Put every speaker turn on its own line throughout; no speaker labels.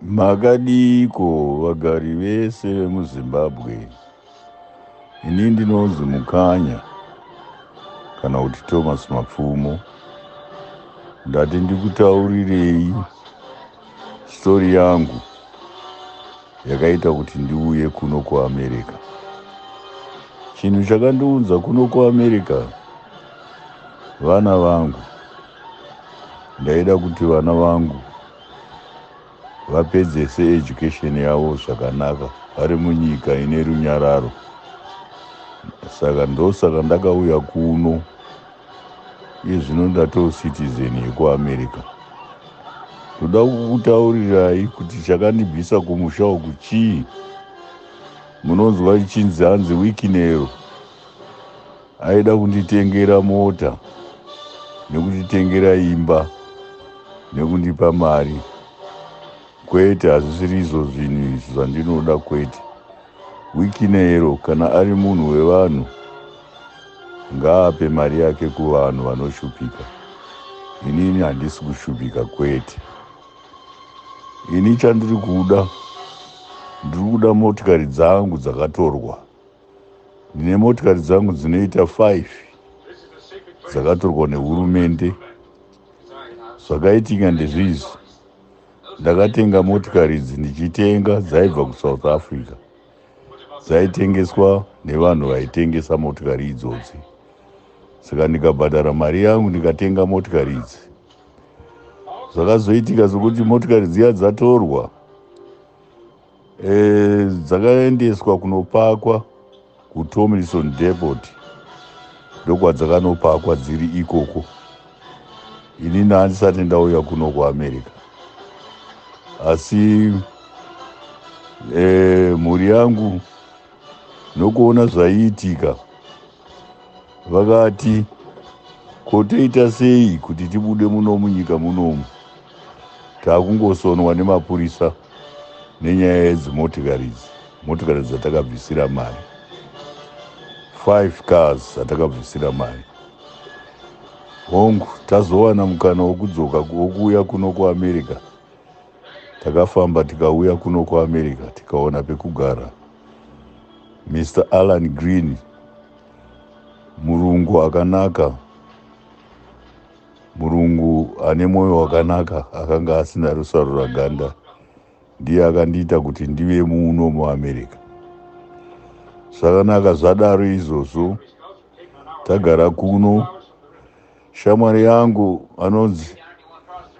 Makadiiko vagari vese vemuZimbabwe? Ini ndinonzi Mukanya kana kuti Thomas Mapfumo. Ndati ndikutaurirei stori yangu yakaita kuti ndiuye kuno kuAmerica. Chinhu chakandiunza kuno kuAmerica vana vangu. Ndaida kuti vana vangu vapedzese education yavo zvakanaka vari munyika ine runyararo. Saka ndosaka ndakauya kuno. Iye zvino ndatoo citizen yekuAmerica. Ndoda kukutaurirai kuti chakandibvisa kumusha uku chii. Munonzwa ichinzi hanzi Wicknero aida kunditengera mota nekunditengera imba nekundipa mari. Kwete, hazvisiri izvo zvinhu izvi zvandinoda kwete. Wicknero kana ari munhu wevanhu ngaape mari yake kuvanhu vanoshupika. Inini handisi kushupika kwete. Ini chandiri kuda, ndiri kuda motikari dzangu dzakatorwa. Ndine motikari dzangu dzinoita 5 dzakatorwa nehurumende. Zvakaitika ndezvizvi, ndakatenga motikari idzi ndichitenga dzaibva kuSouth Africa. Dzaitengeswa nevanhu vaitengesa motikari idzodzi. Saka ndikabhadhara mari yangu ndikatenga motikari idzi. Zvakazoitika sokuti motikari dziya dzatorwa, dzakaendeswa kunopakwa kuTomlinson Depot, ndokwadzakanopakwa dziri ikoko. Inini handisati ndauya kuno kuAmerica, asi mhuri yangu nokuona zvaiitika vakati ko toita sei kuti tibude muno munyika munomu, takungosonwa nemapurisa nenyaya yedzimotikari idzi, motikari dzatakabvisira mari, 5 cars dzatakabvisira mari. Hongu, tazowana mukana wokudzoka wokuuya kuno kuAmerica. Takafamba tikauya kuno kuAmerica tikaona pekugara. Mr Alan Green, murungu akanaka, murungu ane mwoyo wakanaka, akanga asina rusaruraganda, ndiye akandiita kuti ndive muno muAmerica. Zvakanaka zvadaro izvozvo, tagara kuno. Shamwari yangu anonzi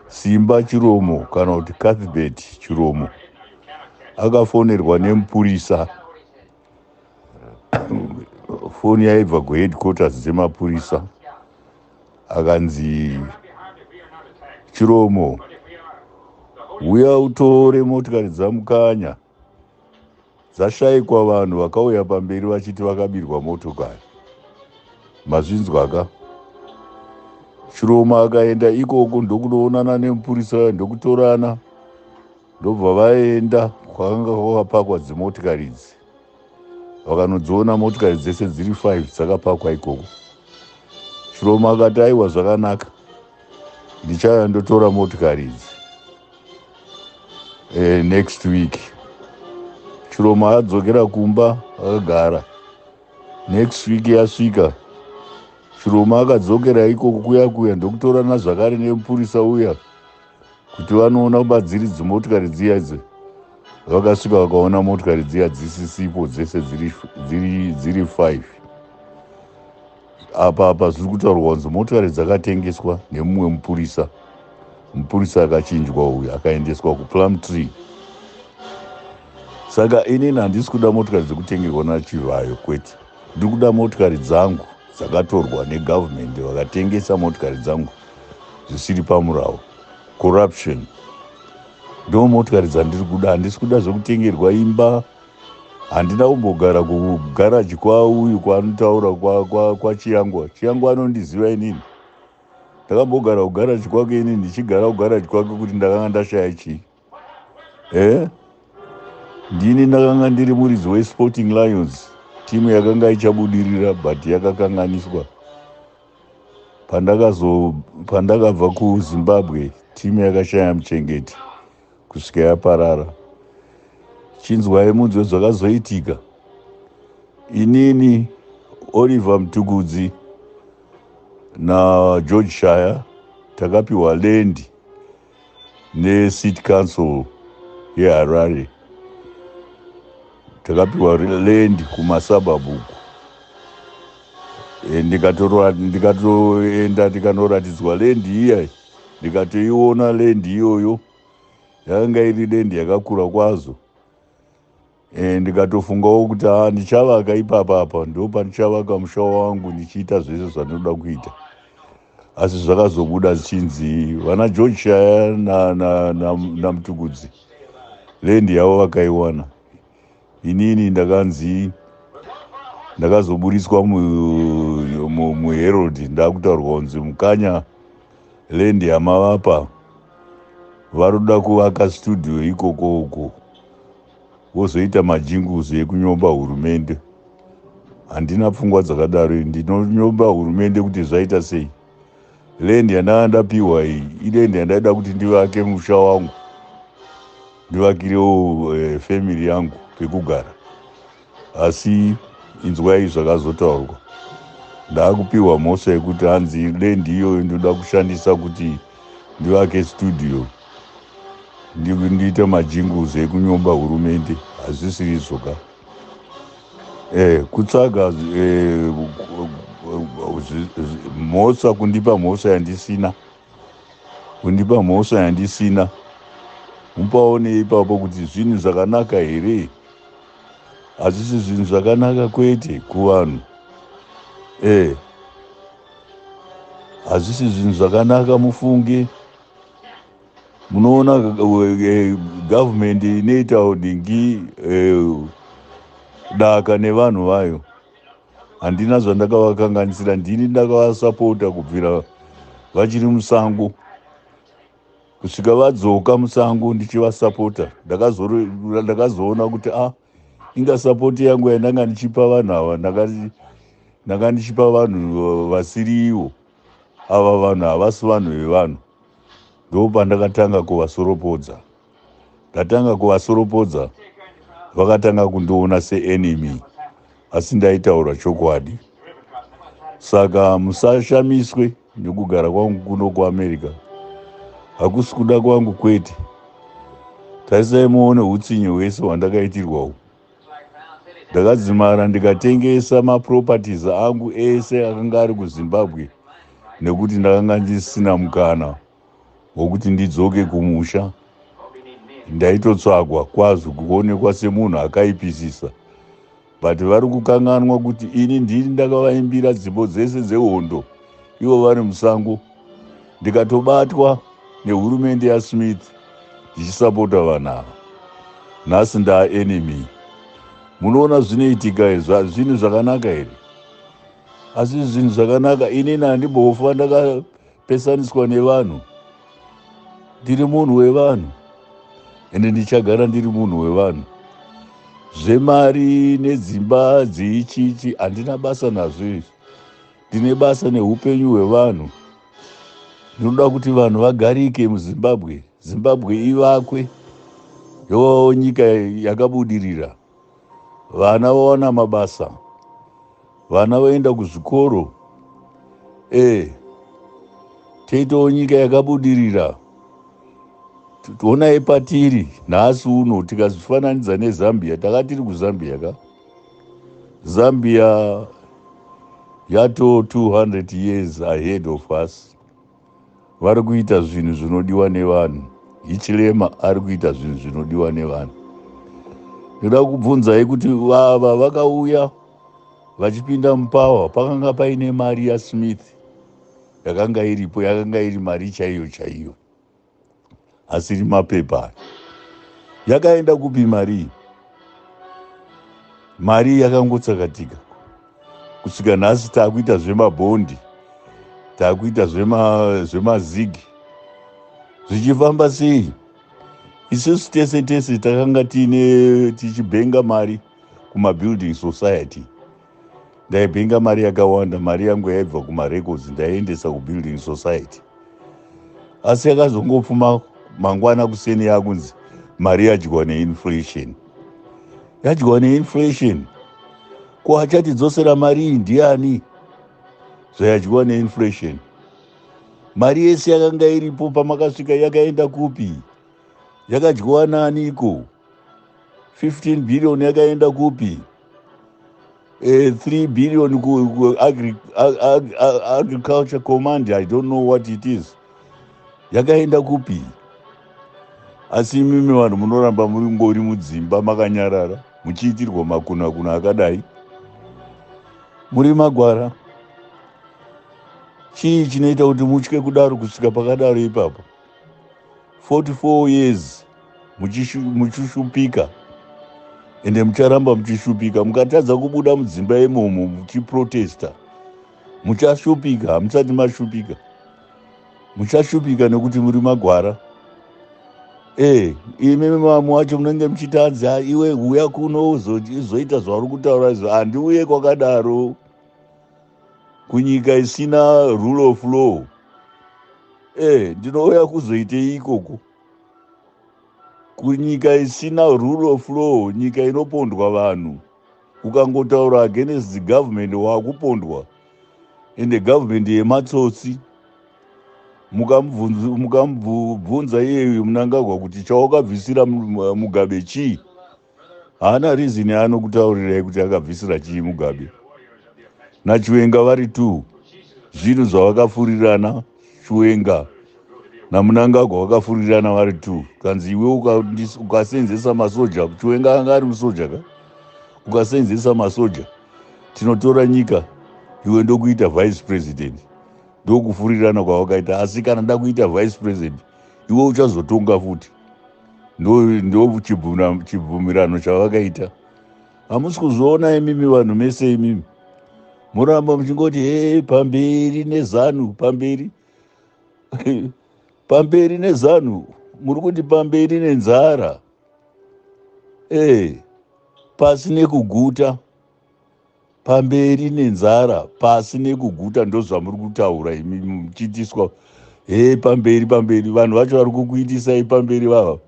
Simba Chiromo kana kuti Cuthbert Chiromo akafonerwa nemupurisa. Foni yaibva kuheadquarters dzemapurisa, akanzi Chiromo, uya utore motikari dzaMukanya, dzashayikwa, vanhu vakauya pamberi vachiti vakabirwa motokari. Mazvinzwaka? Chiromo akaenda ikoko ndokunoonana nemupurisa, ndokutorana, ndobva vaenda kwakanga kwakapakwa dzimotikari idzi. Vakanodziona motikari dzese dziri 5 dzakapakwa ikoko. Chiromo akati aiwa, zvakanaka, ndichauya ndotora motikari idzi next week. Chiromo adzokera kumba akagara. Next week yasvika, Chiromo akadzokera ikoko kuya kuya ndokutorana zvakare nemupurisa uya kuti vanoona kubadziri dzimotikari dziya idzi. Vakasvika vakaona motikari dziya dzisisipo dzese dziri 5. Apa zviri kutaurwa kunzi motikari dzakatengeswa nemumwe mupurisa. Mupurisa akachinjwa uyu akaendeswa kuPlumtree. Saka inini handisi kuda motikari dzekutengerwa naChivhayo kwete. Ndiri kuda motikari dzangu dzakatorwa negavhumendi, vakatengesa motikari dzangu zvisiri pamurawo. Corruption. Ndo motikari dzandiri kuda. Handisi kuda zvekutengerwa imba. Handina kumbogara kugaraji kwauyu kwaanotaura kwaChiyangwa. Chiyangwa anondiziva inini. Ndakambogara kugaraji kwake inini, ndichigara kugaraji kwake kuti ndakanga ndashaya chii? Ndini ndakanga ndiri muridzi weSporting Lions, timu yakanga ichabudirira but yakakanganiswa. Pandakabva kuZimbabwe, timu yakashaya muchengeti. Kusvika yaparara. Chinzwai munzwe zvakazoitika. Inini, Oliver Mtukudzi naGeorge Shaya takapiwa land neCity Council yeHarare. Takapiwa land kumasuburbs uku. Ndikatoenda ndikanoratidzwa land iya, ndikatoiona land iyoyo. Yakanga iri land yakakura kwazvo. Ndikatofungawo kuti ha, ndichavaka ipapapa, ndo pandichavaka musha wangu, ndichiita zvese zvandinoda kuita. Asi zvakazobuda zvichinzi vana George Shaya naMtukudzi land yavo vakaiwana. Inini ndakanzi, ndakazoburiswa muHerald ndakutaurwa kunzi, "Mukanya, land yamavapa varoda kuvaka studio ikoko uko, vozoita majingles ekunyomba hurumende." Handina pfungwa dzakadaro. Ndinonyomba hurumende kuti zvaita sei? Land yandanga ndapiwa iyi iland yandaida kuti ndivake musha wangu, ndivakirewo family yangu pekugara. Asi inzwai zvakazotaurwa. Ndaakupiwa mhosva yekuti hanzi land iyoyo ndoda kushandisa kuti ndivake studio, ndiite majingles ekunyomba hurumende. Hazvisiri izvoka. Kutsvaga mhosva, kundipa mhosva yandisina, kundipa mhosva yandisina. Mupaone ipapo kuti zvinhu zvakanaka here? Hazvisi zvinhu zvakanaka, kwete, kuvanhu. Hazvisi zvinhu zvakanaka, mufunge. Munoona government inoita dingi daka nevanhu vayo. Handina zvandakavakanganisira. Ndini ndakavasapota kubvira vachiri musango kusvika vadzoka musango, ndichivasapota. Ndakazoona kuti a ah, inga support yangu yandanga ndichipa vanhu ava, ndanga ndichipa vanhu vasiriivo. Ava vanhu havasi vanhu vevanhu. Ndo pandakatanga kuvasoropodza. Ndatanga kuvasoropodza, vakatanga kundiona seenemy, asi ndaitaura chokwadi. Saka musashamiswe nekugara kwangu kuno kuAmerica. Hakusi kuda kwangu, kwete. Tarisai muone utsinye hwese hwandakaitirwawo. Ndakadzimara ndikatengesa maproperties angu ese akanga ari kuZimbabwe nekuti ndakanga ndisina mukana wokuti ndidzoke kumusha. Ndaitotsvagwa kwazvo, kuonekwa semunhu akaipisisa. But vari kukanganwa kuti ini ndini ndakavaimbira dzimbo dzese dzehondo ivo vari musango, ndikatobatwa nehurumende yaSmith ndichisapota vanhu ava. Nhasi ndaaenemy. Munoona zvinoitika? Zvinhu zvakanaka here? Asi zvinhu zvakanaka. Inini handimbofa ndakapesaniswa nevanhu. Ndiri munhu wevanhu, ende ndichagara ndiri munhu wevanhu. Zvemari nedzimba dzeichichi handina basa nazvo izvi. Ndine basa neupenyu hwevanhu. Ndinoda kuti vanhu vagarike muZimbabwe, Zimbabwe ivakwe, yovawo nyika yakabudirira, vana vawana mabasa, vana vaenda kuzvikoro. Toitawo nyika yakabudirira. Tionai patiri nhasi uno tikazvifananidza neZambia. Takatiri kuZambia ka. Zambia yato 200 years ahead of us. Vari kuita zvinhu zvinodiwa nevanhu. Hichilema ari kuita zvinhu zvinodiwa nevanhu. Ndoda kubvunzai kuti vava vakauya vachipinda mupower, pakanga paine mari yaSmith yakanga iripo, yakanga iri mari chaiyo chaiyo, asiri mapepa. Yakaenda kupi mari iyi? Mari yakangotsakatika kusvika nhasi. Taakuita zvemabhondi, taakuita zvemazigi. Zvichifamba sei? Isusu tese tese takanga tiine tichibhenga mari kumabuilding society. Ndaibhenga mari yakawanda. Mari yangu yaibva kumarecords ndaiendesa kubuilding society, asi yakazongopfuma mangwana kuseni yakunzi Mari yadyiwa neinflation, yadyiwa neinflation. Ko achatidzosera mari iyi ndiani zvayadyiwa neinflation? Mari yese yakanga iripo pamakasvika yakaenda kupi? Yakadyiwa naniko? 15 billion yakaenda kupi? 3 billion ku-agriculture command, I don't know what it is, yakaenda kupi? Asi imimi vanhu munoramba muri ngori mudzimba makanyarara, muchiitirwa makunakuna akadai. Muri magwara. Chii chinoita kuti mutye kudaro kusvika pakadaro ipapo? 44 years muchishupika, ende mucharamba muchishupika. Mukatadza kubuda mudzimba imomo muchiprotesta, muchashupika. Hamusati mashupika, muchashupika nekuti muri magwara. Imi mamwe wacho munenge muchitanzi, "Iwe, uya kuno uzoita zvauri kutaura izvo." Handiuye kwakadaro, kunyika isina rule of law. Ndinouya kuzoitei ikoko, kunyika isina rule of law, nyika inopondwa vanhu? Ukangotaura against the government, waakupondwa. Ende government yematsotsi. Mukamubvunza iyeyu Munangagwa kuti chawakabvisira Mugabe chii, haana reason yaanokutaurirai kuti akabvisira chii Mugabe. NaChiwenga vari two, zvinhu zvavakafurirana. Chiwenga naMunangagwa vakafurirana vari two. Kanzi iwe ukasenzesa masoja, Chiwenga anga ari musoja ka, ukasenzesa masoja tinotora nyika, iwe ndokuita vice president. Ndokufurirana kwavakaita. Asi kana ndakuita vice president, iwe uchazotonga futi. Ndo chibvumirano chavakaita. Hamusi kuzviona imimi vanhu mese. Imimi muramba muchingoti, "He, pamberi neZANU, pamberi, pamberi neZANU." Muri kuti pamberi nenzara, pasi nekuguta. Pamberi nenzara, pasi nekuguta, ndo zvamuri kutaura imi muchiitiswa, "He, pamberi, pamberi." Vanhu vacho vari kukuitisai pamberi vava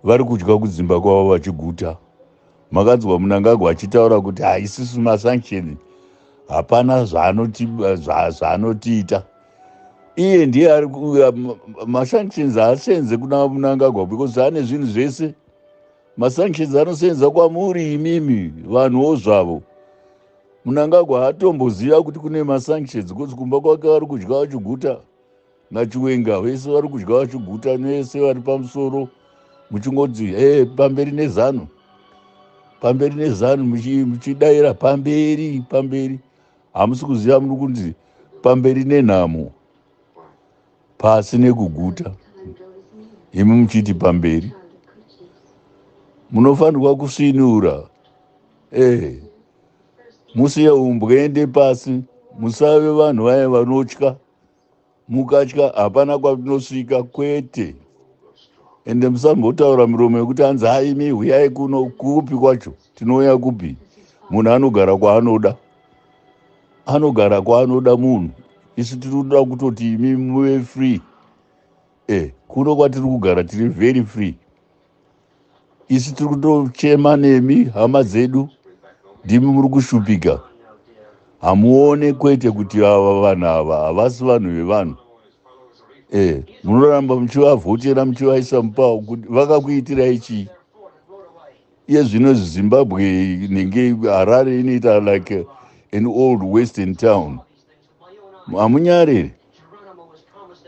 vari kudya kudzimba kwavo vachiguta. Makanzwa Munangagwa achitaura kuti haisisu masanction, hapana zvaanotiita. Iye ndiye ari masanctions haasenze kuna Munangagwa because ane zvinhu zvese. Masanctions anosenza kwamuri imimi vanhuwo zvavo. Munangagwa haatomboziva kuti kune masanctions because kumba kwake vari kudya vachiguta, naChiwenga vese vari kudya vachiguta, nese vari pamusoro. Muchingoti, "E, pamberi neZANU, pamberi neZANU," muchidayira pamberi, pamberi. Hamusi kuziva muri kunzi pamberi nenhamo, pasi nekuguta, imi muchiti pamberi. Munofanirwa kusvinura, musiye umbwende pasi. Musave vanhu vaya vanotya. Mukatya hapana kwatinosvika, kwete. Ende musambotaura miromo yekuti hanzi, "Haimi, huyai kuno." Kupi kwacho? Tinouya kupi? Munhu anogara kwaanoda, anogara kwaanoda munhu. Isu tiri kuda kutoti imi muve free. Kuno kwatiri kugara tiri very free. Isu tiri kutochema nemi, hama dzedu. Ndimi muri kushupika, hamuone kwete kuti ava vanhu ava havasi vanhu vevanhu. Munoramba muchivavhotera, muchivaisa mupawo kuti vakakuitirai chii? Iye zvino Zimbabwe nenge Harare inoita like an old western town. Hamunyarere,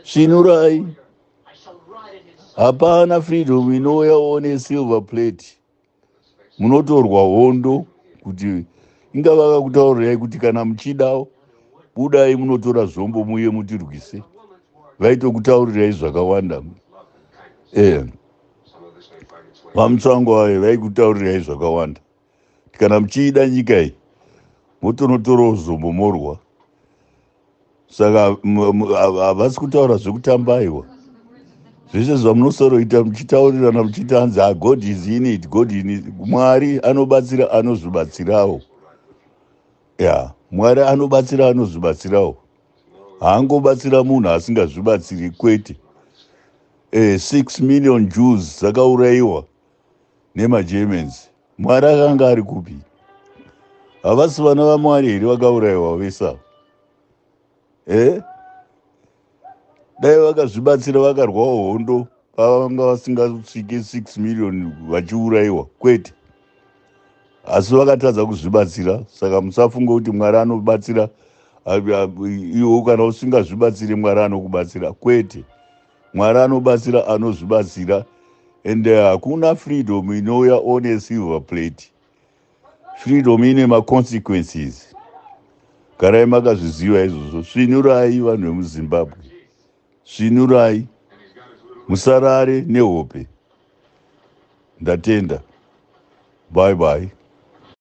svinurai. Hapana freedom inouya one silver plate. Munotorwa hondo kuti inga vakakutaurirai kuti kana muchidawo budai munotora zvombo muye mutirwise. Vaitokutaurirai zvakawanda. VaMutsvangwa vayo vaikutaurirai zvakawanda, kana muchiida nyika iyi motonotorawo zombo morwa. Saka havasi kutaura zvekutamba, aiwa. Zvese zvamunosoroita muchitaurirana muchiti hanzi, "Ah, God is in it, God in it." Mwari anobatsira anozvibatsirawo. Ya, Mwari anobatsira anozvibatsirawo. Haangobatsira munhu asingazvibatsiri, kwete. 6 million Jews dzakaurayiwa nemaGermans. Mwari akanga ari kupi? Havasi vana vaMwari here vakaurayiwa vese ava? Dai vakazvibatsira, vakarwawo hondo, pavanga vasingasvike 6 million vachiurayiwa, kwete. Asi vakatadza kuzvibatsira. Saka musafunge kuti Mwari anobatsira iwo kana usingazvibatsiri, Mwari anokubatsira, kwete. Mwari anobatsira anozvibatsira. And hakuna freedom inouya on a silver plate. Freedom ine maconsequences. Garai makazviziva izvozvo. Svinurai, vanhu vemuZimbabwe, svinurai, musarare nehope. Ndatenda, bye bye.